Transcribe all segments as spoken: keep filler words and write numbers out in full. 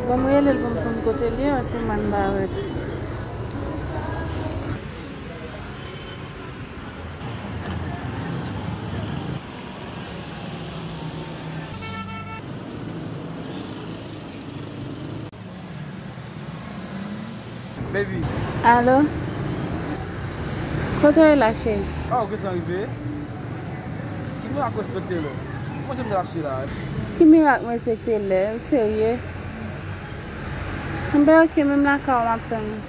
Bon, m rele l pou m konn kote l ye, paske m pa wè l. Baby. Alo? Kote w ye la, cheri? Ah, ou gentan rive? Ki mirak respekte lè? Mwen, se m te la cheri la. Ki mirak m respekte lè? Ou serye? Anben, oke, menm lakay ou m ap tann ou.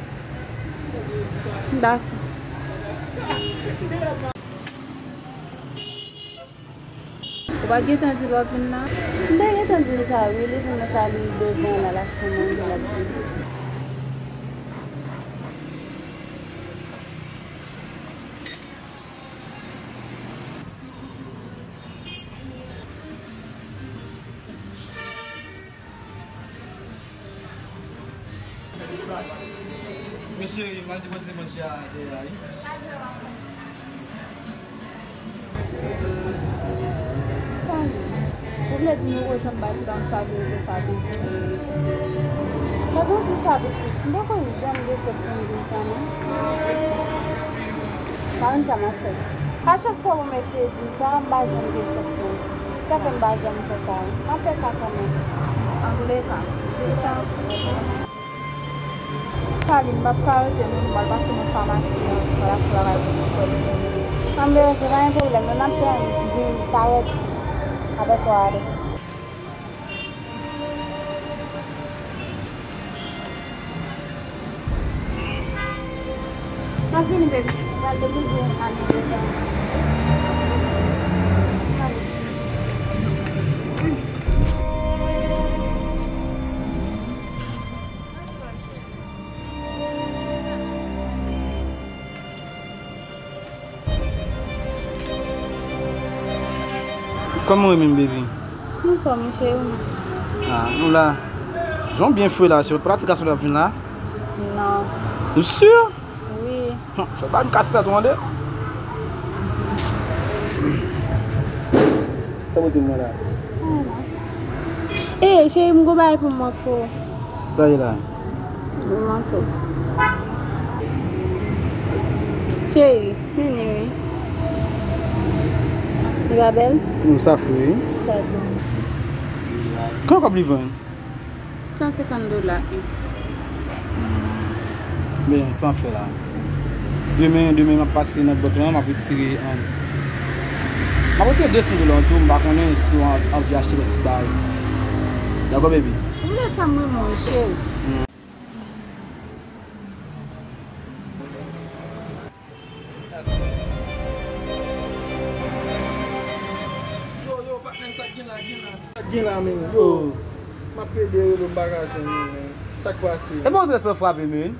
Dakò. Ou pa t gentan di l w ap vin la? M te gentan di l sa wi, li vin nan sa li devan la, l ap fè manje, l ap vin. Men cheri, m al depoze manje a dèyè a wi. Stanley, ou vle di nou ko janm ba ti dam sa verite sa bezwen? Pandan w di sa pitit, m poko janm gen chans pou m di l sa non. Pa konn sa m ap fè. A chak fwa pou m eseye di l sa, m pa janm gen chans non. Sa fè m pa janm fè sa. M ap fè sa kanmenm. Antouleka, di l sa. Stanley, m p ap ka rete non, m pral pase nan famasi an, m pral achte bagay pou m fè. Anben, oke, pa gen pwoblèm, men m ap tann vin parèt apre swa a. M ap vini, baby. M pral depoze a nan devan. Kòman w ye menm, baby? Anfòm, wi, cheri, ou menm? Ah, nou la. Jan w byen fre la, se pratik a sou l ap vin la? Non. Ou si? Wi. Hum, fè pa m kase tèt ou, tande? Sa w di mwen la? Ah, non. Eh, cheri, m gon bagay pou m montre w. Sa ye la? Manto. Cheri, vini wi. Li pa bèl? Wi, sa fre wi. Sa tou. Kòman kòb li vann? San senkant dola us. Men, sa m ap fè la. Demen, demen, m ap pase nan bank lan, m ap retire, um, m ap retire de san dola an tou, m pa konnen si w an-, anvi achte lòt ti bagay. Dakò, baby? Ou mèt sa m renmen w, cheri. Yo, yo, patnè m, sa k gen la, gen la. Sa k gen la, men, yo. Oh. M ap plede rele w, m pa ka jwenn ou, men. Sa k pase? E bon, w antre san frape, men.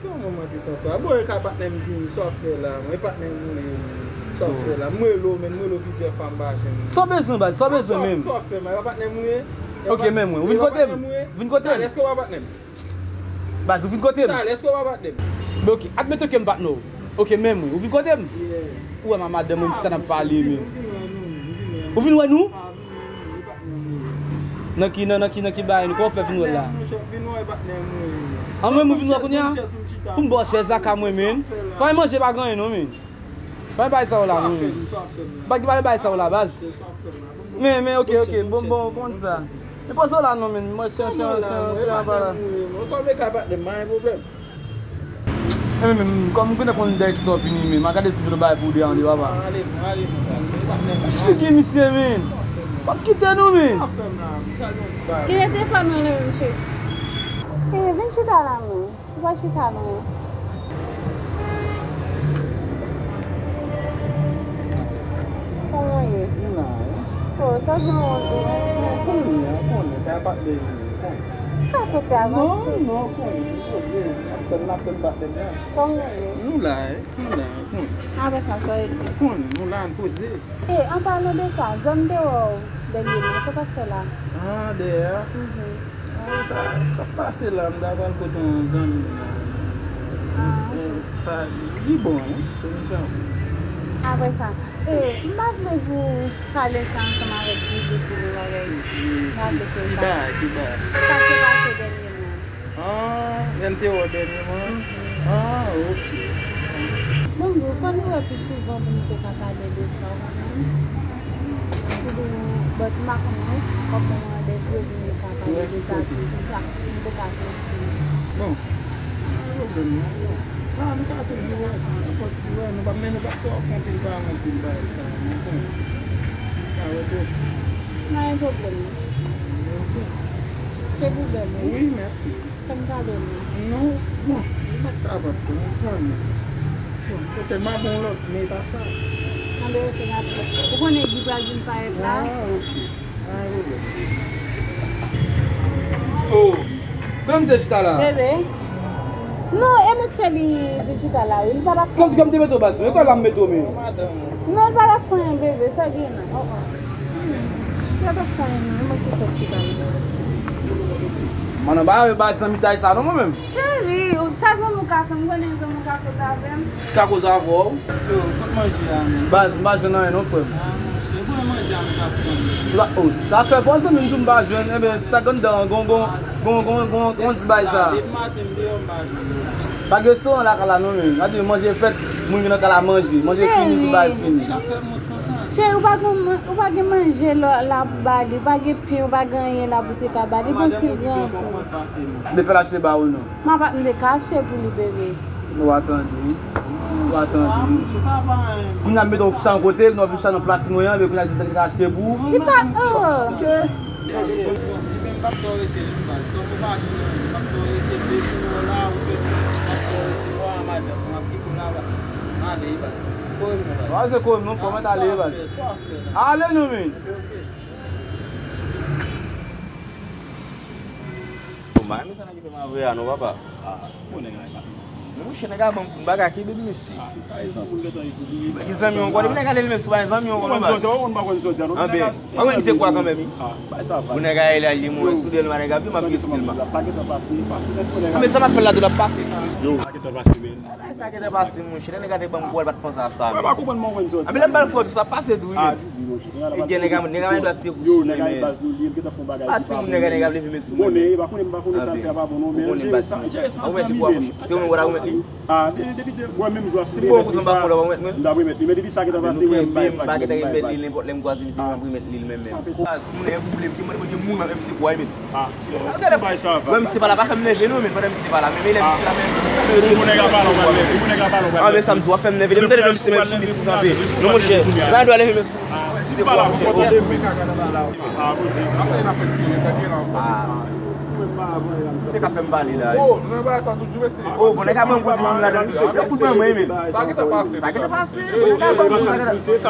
Kòman m antre san frape? Bon, e ka patnè m vini, sa w ap fè la, mwen, e patnè m ou ye, men. Sa w ap fè la? M rele w, men, m rele w plizyè fwa, m pa jwenn ou. Sa w bezwen, baz? Sa w bezwen menm? Sa w ap fè, man? E pa patnè m ou ye? Ok, men mwen. Ou vin kote m? Vin kote m? Talè, èske w pa patnè m? Baz, ou vin kote m? Talè, èske w pa patnè m? Ben, ok, admeton ke m patnè w. Ok, men mwen, ou vin kote m? Yeah. Ou wè m a madanm mwen, m chita n ap pale, men. Ou vin wè nou? Nan ki, nan, nan ki, nan ki bagay nou? Kòman w fè vin wè l la? An mwen, ou vin wè kounye a? Pou m ba w chèz lakay mwen, men. Pa manje, pa gen anyen, non, men. Pa bay sa w la, non, men. Pa, pa bay sa w la, baz. Men, men, ok, ok, bon, bon, kòman di sa? Men poze w la non, men, mwen se yon, se yon, se yon, se yon apa la. Mwen kòm e ka patnè m, pa gen pwoblèm. E men, men, kòm m konnen konn dèyè ki sa w vini, men, m a gade si m vin yon bagay pou w de an de, papa. Ale non, ale non, ale non, patnè m. Figi misye, men. W ap kite nou, men. Kite telefòn nan men m, Chips. E, vin chita la, men. Ou pa chita non. Kòman w ye? M la wi. Oh, sa gen yon... Kounye a, konnen, kay patnè m, konnen. Sa soti avanse. Non, non, konnen, m poze, m ap tann, m ap tann patnè m nan. Kòman w ye? Nou la wi, nou la, konnen. Apre sa, sa regle. Konnen, nou la, n poze. E, an palan de sa, zòn dèyè w dènye men, sa w t ap fè la? Ah, dèyè a? Mhm. Ah, sa, sa k pase la, m ta pral kote yon zanmi m la. Ah, ok. Eh, sa, li bon, wi, solisyon. Apre sa, e, m pa vle pou pale sa ansanm avèk Vivi, di nou bagay. M pa vle pou l... Ki bagay, ki bagay? Sa k te pase dènye. Ah, N T O dènyèman. Ah, ok. Bon, m di w, fò nou wè pi souvan pou nou te ka pale de sa, ou konprann? Pou nou, but m pa konnen, w ap ban mwen de koze nou ka pale de sa, ki sou sa, nou te ka kontinye. Bon, pa gen pwoblèm, non. Ah, nou ka toujou wè, nenpòt si wè, nou pa, men nou pa twò fè anpil pale, anpil bagay sa, nou konnen. Ka wè tou. Pa gen pwoblèm, non. Ok. Se pwoblèm, wi. Wi, mèsi. Fè m pale, non. Non, bon, m pa t ka pa t konprann. Bon, se sèlman bon lòt, men e pa sa. Anben, ok, n ap fè. Ou konnen Guy pral vin parèt la? Ah, ok. Pa gen pwoblèm. Oh, kòman m te chita la? Bebe. Non, e mwen k fè li, li chita la, wi. Li pa t ap fè anyen. Kòm, kòm te mete w baz, men kòm la m mete w, men. Non, li pa t ap fè anyen, bebe, sa gen la. Oh, oh. Hmm. Li pa t ap fè anyen, non, e mwen ki fè l chita la. Mwen anba avè baz zanmitay sa, non, mwen menm. Cheri, ou, sa zanmi w ka fè m, konnen zanmi w ka koze avè m. Ka koze avè w? Yo, kot manje a menm? Baz, m pa jwenn anyen non, frè m. Ah, monchè, bon, manje a nou t ap pran. Sa, oh, sa fè fò zanmi m di w m pa jwenn, enben, sa k anndan an, gon, gon, gon, gon, gon, gon ti bay sa. Depi maten m deyò, m pa jwenn. Pa gen restoran lakay la non, men. Gade, manje fèt, moun vin nan kay la manje. Manje fini, tout bagay fini. Cheri, ou pa gen, ou pa gen manje la, la pou ba li, ou pa gen pen, ou pa gen anyen la pou te ka ba li, bon, si l gen ankò. Men fè l achte ba ou non. M ap, m te ka achte pou li, bebe. Ou a tande. Ou a tande. Kounye a m mete w sa yon kote, nou ap sa nan plas mwen an, men kounye a di te ka achte pou ou. Li pa, oh. Ok. Li menm p ap twò rete, li baz. Kòm ou pa jwenn anyen, li p ap twò rete, blese w la, ou fè, li p ap twò rete. Bon, a madanm, mwen ap kite w la, ale, baz. Kore m non, baz. Wa se kore m non, fò mwen t ale, baz. Ale non, men. Ok, ok. Bon, bagay men sa nèg yo fè m avè a non, papa. Ah, bon, nèg la, men monchè, nèg la ban m kout bagay, ki bebe mesye. Ah, pa egzanp, moun gentan etidye. Ki zanmi w ankò? Depi nèg ale l men sou pa zanmi w ankò non, baz. Ou konn sòti a, ou konn pa konn sòti a non. Anben, mwen menm se kwa kanmenm, wi. Ah, bay sa va. Pou nèg a ale a li, mwen sou dèyè l, nèg a, m ap gen sou l, man. Sa gentan pase, pase nèt pou nèg a. Men sa m ap fè l la, tout ap pase. Yo, sa gentan pase, men. Sa gentan pase, monchè. Lè nèg a te ban m kou a, l pa t panse a sa, men. Mwen pa konprann mwen konn sòti. Anben lè m ba l kou a, tou sa pase tou, wi, men. Gen nèg a, nèg a men dwa ti kou sou mwen, men. Pa timoun nèg a, nèg a leve men sou mwen. Ou konnen, ou pa konnen, m pa konnen sa l fè a pa bon non, men jere sa, jere sa zanmi, men. Se ou menm ou ta remèt li? Ah, depi, depi mwen menm jwa si m te remèt li sa, m t ap remèt li, men depi sa gentan pase, mwen m bay vag, m bay vag. Lè m kwaze misye, m ap remèt li, l menm menm. Moun nan e pwoblèm, ki mande Bondye moun nan M C kwa, men. Ah, ti bay sa va. Wè misye pa la, pa fè m nève non, men pandan misye pa la, men lè misye la, men. Bon, nèg la pale, w pral nève, bon, nèg la pale, w pral nève. Ah, men sa m di w ap fè m nève, lè m tande misye menm fini pou kanpe. Non, monchè, pa dwa leve men sou. Ah, si pa la, pou kote m. Ah, bon, se sa. Apre, n ap fè ti nèg sa gen la. Ah. Se ka fè m pale la. Oh, nou nan bagay sa toujou, mesye. Oh, bon, nèg la pran pou di moun ladan misye. Yo kout mwen, men. Sa gentan pase. Sa gentan pase.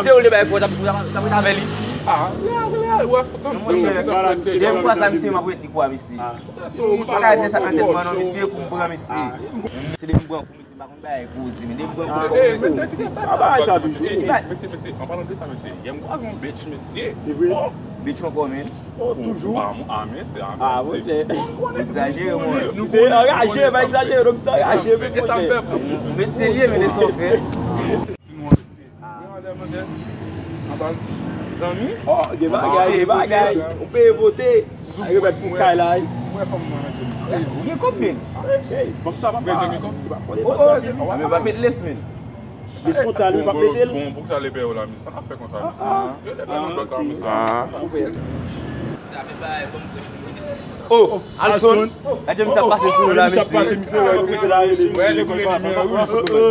Se ou li bay fò, t ap, t ap ret avè li. Ah, lè, lè, wè, tann sa. Lè m kwaze misye, m ap ret li kwa, mesye. Ah. Bagay se sa nan tèt mwen non, mesye, kou m pran mesye. Se depi m pran kou, mesye, m pa konn bagay koze, men depi m pran kou, mesye, sa bagay sa toujou. Mesye, mesye, an palan de sa, mesye, yè m kwaze yon bitch, mesye. Li vre? Bitch ankò, men. Oh, toujou. Ah, men, se, ah, men, se. Egzajere, mwen. Se anraje, pa egzajere, non, se anraje, men, monchè. Ou mete se lye, men de sa w fè. Di nou an mesye. Men anlè manzè. Anba zanmi. Oh, gen bagay, gen bagay. Ou peye pote. Ay remèt pou kay la. Mwen fanm mwen mesye. Ou gen kòb men. Hey, fanm sa pa pa. Mwen zanmi kòb. Oh, oh, men pa met les men. Les frontal, pa mete l. Bon, pou sa le pè yo la, mesye. Sa ap fè konsa, mesye. Yo le pè nan bòt la, mesye. Oh, Alson. Gade misye ap pase sou nou la, mesye. Misye ap pase, misye wè, misye la rele, misye lekòl pa, pa, pa, pa, pa.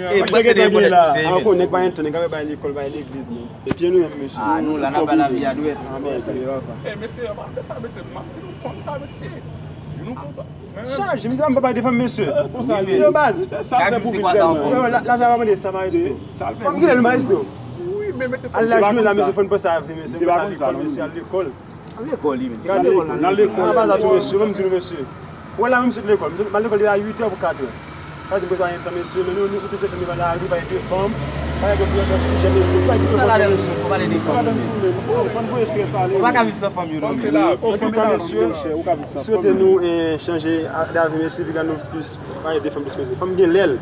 Eh, pase de bon nèg, mesye. Ankò nèg pa gen tan, nèg ap bay lekòl, bay legliz, men. Epi nou menm, mesye. Ah, nou la, n ap bay lavi a dwèt. Ah, mèsi, papa. Eh, mesye, pa fè sa, mesye. M ap di nou fanm sa, mesye. Jounou kontan. Chaje, misye pa m pa bay de fanm, mesye. Konsa li ye. Yo, baz. Sa fè pou vin tèlman. Yo, la, lavi a pa mande sa, maestro. Fanm ki lè nou, maestro. Wi, men mesye, al laj nou la, mesye, fò n panse avni, mesye, fò n panse avni, mesye, al lekòl. Nan lekòl li, men. Se pa lekòl la, nan lekòl. Ah, pa sa tou, mesye, ban m di nou, mesye. Ou wè la, menm sot lekòl, m al lekòl depi a uit è pou kat è. Sa vle di m bezwen anyen tan, mesye, men nou, nou, nou plis fè nou pa lari, pa gen de fanm, pa gen de pwojè, mesye, pa gen de fanm, mesye. Sa ladan nou, mesye, fò pale de fanm. Sa ladan nou, men. Fò n voye strès ale. Ou pa ka viv san fanm yo, non, men. Antouka, mesye, swete nou, eh, chanje a, davi, mesye, piga nou plis, pa gen de fanm plis, mesye. Fanm gen lè l.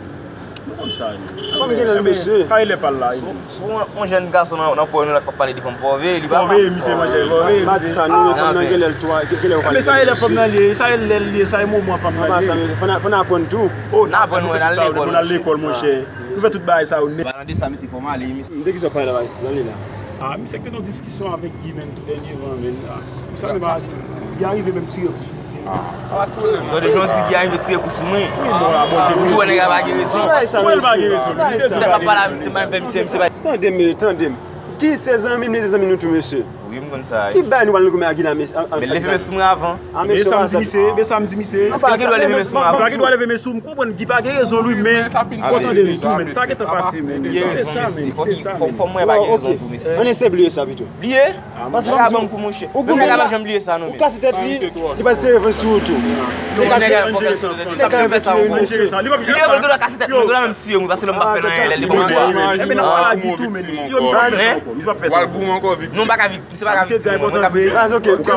Nou konn sa, nou. Fanm gen lè l, mesye. Sa e lè pa l la, e. Si w, si w yon, yon jèn gason nan, nan pòv nou la k ap pale de fanm, fò w veye li, papa. Fò w veye misye, monchè, fò w veye misye. Pa di sa, non, men fanm nan gen lè l twa, gen lè yo pa. Men sa e lè fanm nan li ye, sa e lè l ye, sa e moman fanm nan li ye. Fò n aprann tou. Oh, n aprann, nou fè tout sa yo, nou al lekòl, monchè. Nou fè tout bagay sa yo nèt. Palan de sa, misye, fò m ale, misye. De kisa w pale la, mesye, ale la? Ah, misye te nan diskisyon avèk Guy, men, tou dènye van, men, ah. Misye menm, ah, Guy arive menm tire kou sou misye. Tande jan w di Guy arive tire kou sou mwen. Wi, bon, ah, bon, ou tou wè nèg la pa gen rezon. Mwen pa gen rezon. Nèg la pa pale a misye, pa fè misye, misye pa. Tande m, tande m. Guy se zanmi m, li se zanmi nou tou, mesye. Wi, m konn sa. Ki bagay nou pral goumen ak Guy la, mesye? Men leve men sou mwen avan. Ah, men sa m di misye, men sa m di misye. Misye pa gen dwa leve men sou mwen avan. Misye pa gen dwa leve men sou m, konprann Guy pa gen rezon, wi, men fò tande m tou, men sa gentan pase, men. Li gen rezon, mesye. Fò mwen pa gen rezon tou, mesye. Ann eseye bliye sa pito. Bliye? Paske ou ka ban m kou, monchè. Ou goumen la, ou kase tèt li, li pral tire revanj sou ou tou. Li ka fè sa, monchè. Li pa gen dwa kase tèt mwen, dwa menm tiye mwen, paske lè m pa fè anyen, lè l te kòmanse. Ebyen, n ap pale a Guy tou, men yo, misye p ap fè sa ankò. Misye p ap fè sa ankò. Non, m pa ka viktim, se pa ka viktim, mwen ka viktim. Ou ka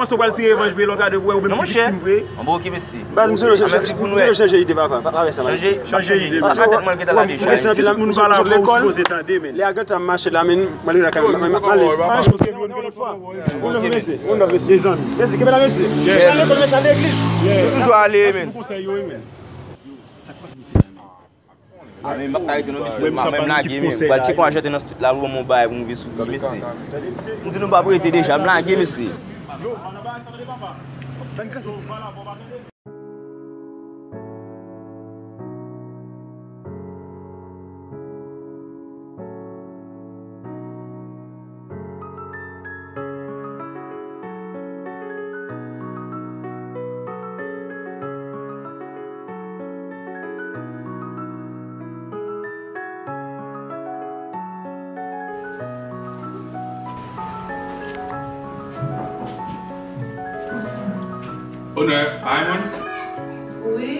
panse w pral tire revanj, men lè w gade, w wè, ou menm ou viktim vre. Bon, ok, mesye. Baz, misye dwe chanje ide, papa. Pa fè sa, baz. Chanje ide. Sa fè tèt mwen gentan la deja. Ti moun pale avè w, ou sipoze tande, men. Lè a gentan mache la, men, m ale lakay mwen, m ale. Yon lòt fwa. Yon lòt fwa, mesye. Yon lòt fwa, mesye. Mèsi, kenbe la, mesye. Al lekòl, mesye, al legliz. Nou toujou ale, men. Konsèy yo, men. Sa k pase, mesye? A, men m pa ka rete non, mesye. M ap menm lage, men. Pral tcheke yon achete nan street la, pou ban m yon bagay pou m viv sou li, mesye. M di nou pa prete deja, m lage, mesye. Onè, Raymond? Wi.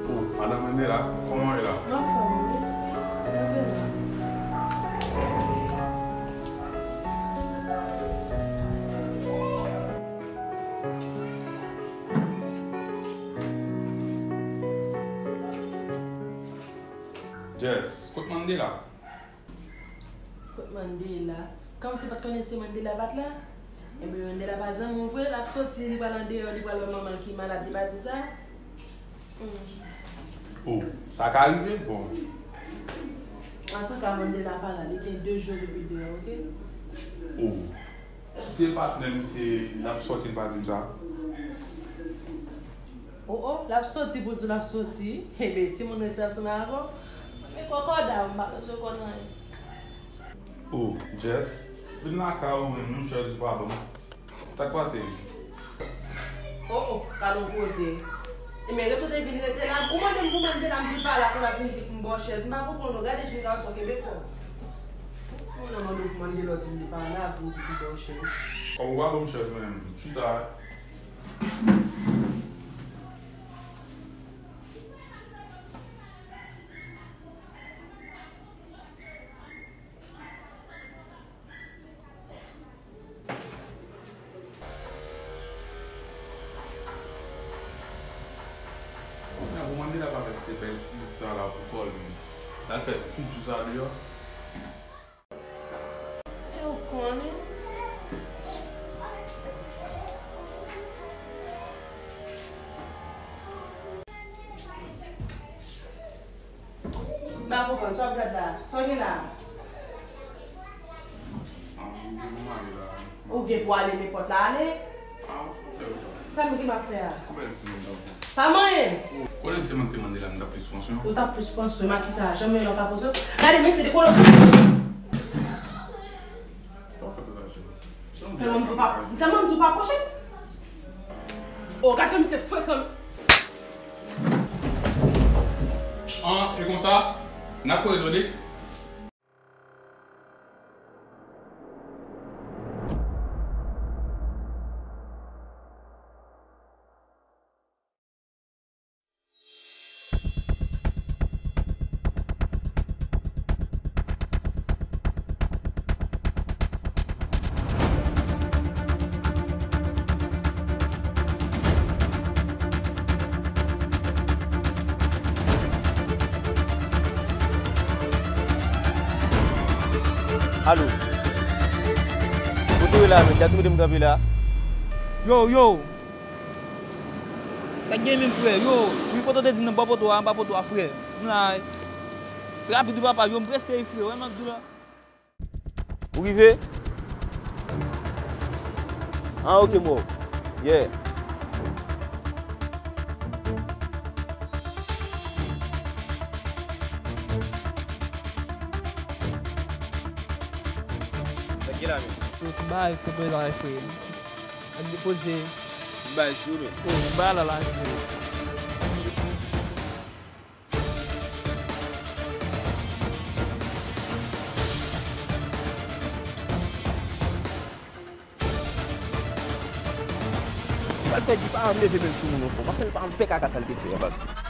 Oh, madan Mandela, kòman w ye la? M anfòm, wi. Mwen byen. Jess, kot Mandela? Kot Mandela? Kòmsi w pa t konnen se Mandela bat la? Ebyen, Mandela pa zanmi w vre, l ap soti, li pral andeyò, li pral wè manman l ki malad, li pa di sa? Hmm. Oh, sa ka rive? Bon. Antouka, Mandela pa la, li gen de jou depi l deyò, oke? Oh. Se patnè m, se l ap soti, l pa di m sa. O, o, l ap soti pou l di w l ap soti. Ebyen, timoun rete ansanm avè w. Men kòkòda, m pa bezwen kò nan anyen. O, Jess, vin lakay ou menm, menm chèz ou pa ban m. Sa k pase? O, o, gad on koze. Ebyen, rete w te vin rete la. Ou mande m pou Mandela, m vin pa la, kounye a vin di pou m ba w chèz. M pa konprann ou. Gade jèn gason, kenbe kò w. Moun nan mande w pou Mandela, w di m li pa la, vin di pou m ba w chèz. Kòm ou pa ban m chèz, menm, chita. Kounye a pou Mandela pa fè te bay ti pitit sa la pou kò l menm. L al fè tout jou sa deyò. E ou konnen. M pa konprann, sa w ap gad la? Sa w gen la? Ou gen pou ale nenpòt la ale? Sa m gen m ap fè a? Pa manyen. Konnen se mwen ki te mande la, m t ap plis pran swen. Ou t ap plis pran swen m ak kisa? Janm yon lòt pa pran swen. Gade, mesye, dekole sou. Sèlman m di w pa, sèlman m di w pa pwoche. O, gad jan misye frekan. An, e konsa, n ap koze tande. Alo. Kote w ye la menm? Gad kote m kanpe la. Yo, yo. Sa k gen menm, frè? Yo, wi, poto te di nan bò poto a, anba poto a, frè. M la. Rapid wi, papa, yo, m prese wi, frè. Wè m ap di w la. Ou rive? Ah, ok, m wè w. Yeah. Sa k gen la menm? Yo, ti bagay, konpè la, frè. Ak depoze. Ti bagay sou men. Oh, ti bagay la, la, frè. Sa l fè di pa janm leve men l sou moun ankò. Paske l pa janm fè kaka sa l te fè a, baz.